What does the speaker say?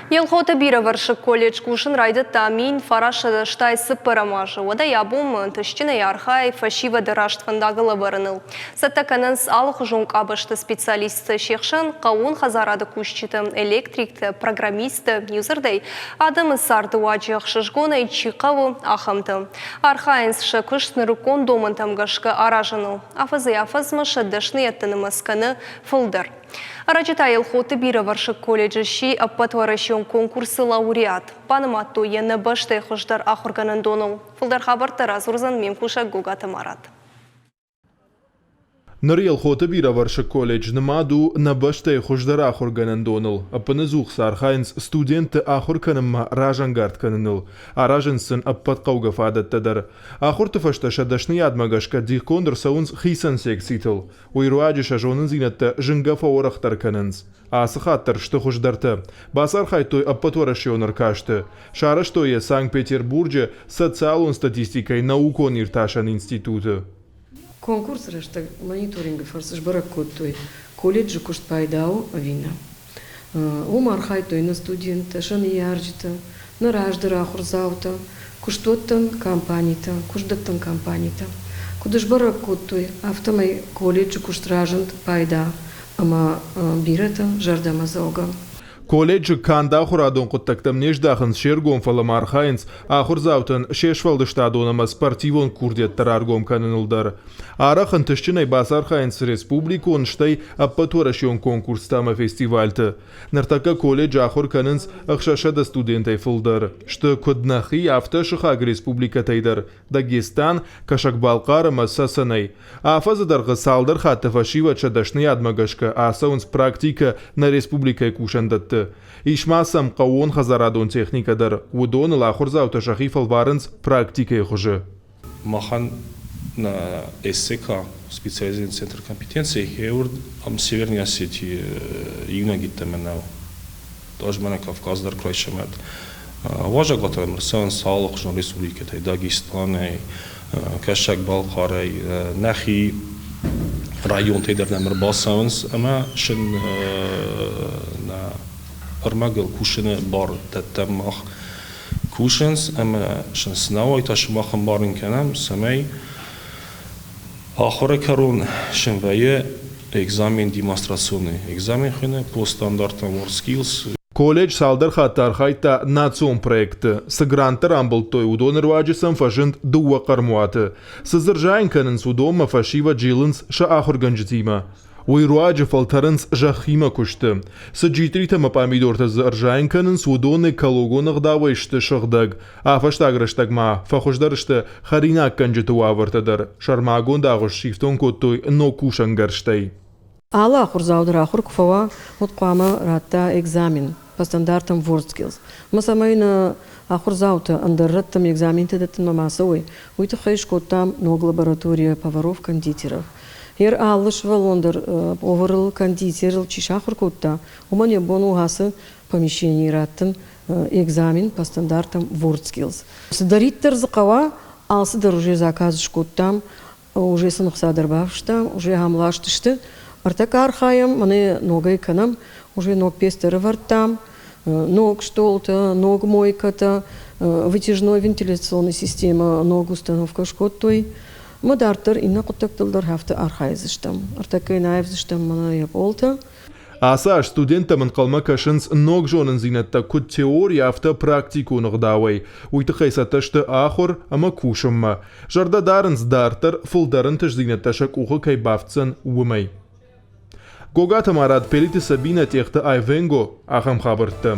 Елхоты бирӕвӕрсыг колледж кусын райдыдта 1984 азы. Уӕдӕй абонмӕ ӕнтыстджынӕй архайы фӕсивӕды раст фӕндагыл ӕвӕрыныл. Цӕттӕ кӕнынц алыхуызон къабӕзты специалистты, се хсӕн хъӕууон хӕдзарады кусджыты, электрикты, программистты, иудзырдӕй, адӕмы цардыуаджы ӕхсызгонӕй чи хъӕуы, ахӕмты. Архайынц сӕ куыст нырыккон домӕнтӕм гӕсгӕ аразыныл. Афӕдзӕй-афӕдзмӕ сӕ дӕсныйӕдты нымӕц кӕны фылдӕр. Ӕрӕджы та Елхоты бирӕвӕрсыг колледжы сси ӕппӕтуӕрӕсеон конкурсы лауреат. Банымадтой йӕ нӕ бӕстӕйы хуыздӕр ахуыргӕнӕндоныл. Фылдӕр хабӕрттӕ радзурдзӕн ме мкусӕг Гогаты Марат. Ныр Елхоты бирӕвӕрсыг колледж нымад у нӕ бӕстӕйы хуыздӕр ахуыргӕнӕндоныл. Ӕппынӕдзух сӕ архайынц студентты ахуыр кӕнынмӕ разӕнгард кӕныныл. Аразынц сын ӕппӕт хъӕугӕ фадӕттӕ дӕр. Ахуырты фӕстӕ сӕ дӕсныйадмӕ гӕсгӕ дихгонд ӕрцӕуынц хицӕн секцитыл. Уый руаджы сӕ зонындзинӕдтӕ зынгӕ фӕуӕрӕхдӕр кӕнынц. Ацы хатт дӕр сты хуыздӕртӕ. Бацархайдтой ӕппӕтуӕрӕсеон ӕркасты. Сарӕзтой йӕ Санкт-Петербурджы социалон статистикӕйы наукон-иртасӕн институты. Конкурсы рӕстӕг мониторингы фӕрцы сбӕрӕг кодтой, колледжы куыст пайда у ӕви нӕ. Уым архайдтой нӕ студенттӕ, сӕ ныййарджытӕ, нӕ раздӕры ахуырдзаутӕ, куыстуӕттӕн компанитӕ, куыстдӕттӕн компанитӕ. Куыд сбӕрӕг кодтой, афтӕмӕй колледжы куыст разынд пайда ӕмӕ бирӕтӕ зӕрдӕмӕдзӕугӕ. Колледжы канд ахуырадон хъуыддӕгтӕм не здахынц се ргом, фӕлӕ ма архайынц ахуырдзаутӕн се сфӕлдыстадон ӕмӕ спортивон курдиӕттӕ раргом кӕныныл дӕр. Арӕх ӕнтыстджынӕй бацархайынц республикон, стӕй ӕппӕтуӕрӕсеон конкурстӕ ӕмӕ фестивальты. Ныртӕккӕ колледжы ахуыр кӕнынц 600 студентӕй фылдӕр. Сты куыд нӕхи, афтӕ сыхаг республикӕтӕй дӕр Дагестан, Кӕсӕг-Балхъар ӕмӕ Цӕцӕнӕй. Афӕдзы дӕргъы цалдӕр хатты фӕсивӕд сӕ дӕсныйадмӕ гӕсгӕ ацӕуынц практикӕ нӕ республикӕйы кусӕндӕтты. Ис ма сӕм хъӕууонхӕдзарадон техникӕ дӕр, уыдоныл ахуырдзаутӕ сӕхи фӕлварынц практикӕйы хуызы. Махӕн нӕ СЦК, специализированный центр компетенции, хеуырд ам Северной Осетии иунӕг йеддӕмӕ нӕу. Ӕз мӕнӕ Кавказ дӕр куы райсӕм Уазӕгуаты ӕрцӕуынц алыхуызон республикӕтӕй, Дагестанӕй, Кӕсӕг-Балхъарӕй, нӕхи районтӕй дӕр нӕм ӕрбацӕуынц ӕмӕ сын нӕ ӕрмӕгыл кусыны бар дӕттӕм мах. Кусынц ӕмӕ сын цы нӕуӕй та сымах ӕмбарын кӕнӕм, цӕмӕй ахуыры кӕрон сын вӕййы экзамен демонстрационный экзамен хуыйны по стандартам WorldSkills. Колледж цалдӕр хатты архайдта национ проектты. Цы гранттӕ рамбылдтой, уыдоны руаджы сӕм фӕзынд дыууӕ хъӕрмуаты. Цы дзы рзайын кӕнынц, уыдонмӕ фӕсивӕд зилынц сӕ ахуыргӕнджытимӕ. Уый руаджы фӕлтӕрынц зӕххимӕ куысты. Цы джитритӕ ӕмӕ пъамидортӕ дзы ӕрзайын кӕнынц, уыдон экологон ӕгъдауӕй сты сыгъдӕг. А фӕстаг рӕстӕг ма фӕхуыздӕр сты хӕринаггӕнджыты уавӕртӕ дӕр. Сӕрмагонд агъуыст сифтонг кодтой ног кусӕнгӕрзтӕй. Алы ахуырдзау дӕр ахуыр куы фӕуа, уӕд хъуамӕ радта экзамен по стандартам WorldSkills. Ӕмӕ цӕмӕй нӕ ахуырдзаутӕ ӕндӕр рӕттӕм экзаментӕ дӕттынмӕ ма цӕуой, уый тыххӕй скодтам ног лаборатория поваров-кондитеров. Йер алы сывӕллон дӕр поварыл, кондитерыл чи сахуыр кодта, уымӕн йӕ бон у ацы помещенийы раттын экзамен по стандартам WorldSkills. Цыдӕриддӕр дзы хъӕуа, алцыдӕр уже заказ скодтам, уже сын ӕхца дӕр бафыстам, уже ам ласт сты. Ӕртӕккӕ архайӕм, мӕнӕ ногӕй кӕнӕм, уже ног пецтӕ ӕрӕвӕрдтам, ног столтӕ, ног мойкӕтӕ, вытяжной вентиляционный системӕ ног установкӕ скодтой. Ӕмӕ дарддӕр иннӕ хъуыддӕгтыл дӕр афтӕ архайдзыстӕм. Ӕртӕккӕ йын аивдзыстӕм мӕнӕ йӕ пъолтӕ. Ацы аз студенттӕм ӕнхъӕлмӕ кӕсынц ног зонындзинӕдтӕ куыд теори, афтӕ практикон ӕгъдауӕй. Уый тыххӕй цӕттӕ сты ахуыр ӕмӕ кусынмӕ. Зӕрдӕ дарынц, дарддӕр фылдӕр ӕнтыстдзинӕдтӕ сӕ къухы кӕй бафтдзӕн, уымӕй. Гогаты Марат, Пелиты Сабинӕ, Тъехты Айвенго, ахӕм хабӕрттӕ.